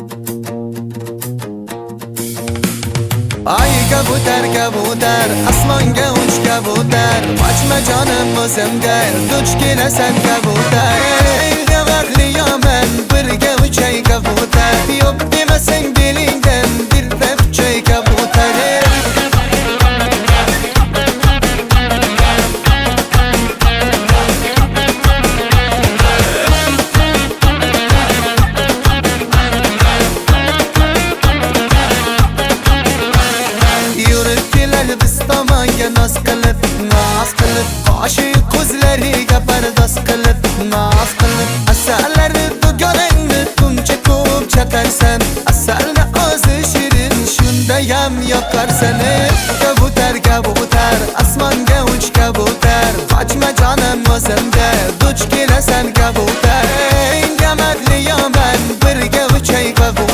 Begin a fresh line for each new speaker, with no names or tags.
Ay kabutar, kabutar, osmonga uch, kabutar. Qochma, jonim, o'zimga duch kelasan, kabutar. Ey yoman, birga uchay, kabutar. Yo'q demasang, belingdan bir quchay, kabutar. Biz tomonga noz qilib, noz qilib, qoshi ko'zlariga pardoz qilib, noz qilib. Asallarni dugonangni buncha ko'p chaqarsan, asalni o'zi shirin, shundayam yoqarsan. Kabutar, kabutar, osmonga uch, kabutar. Qochma, jonim, o'zimga duch kelasan, kabutar. Ingamadli yoman, birga uchay, kabutar.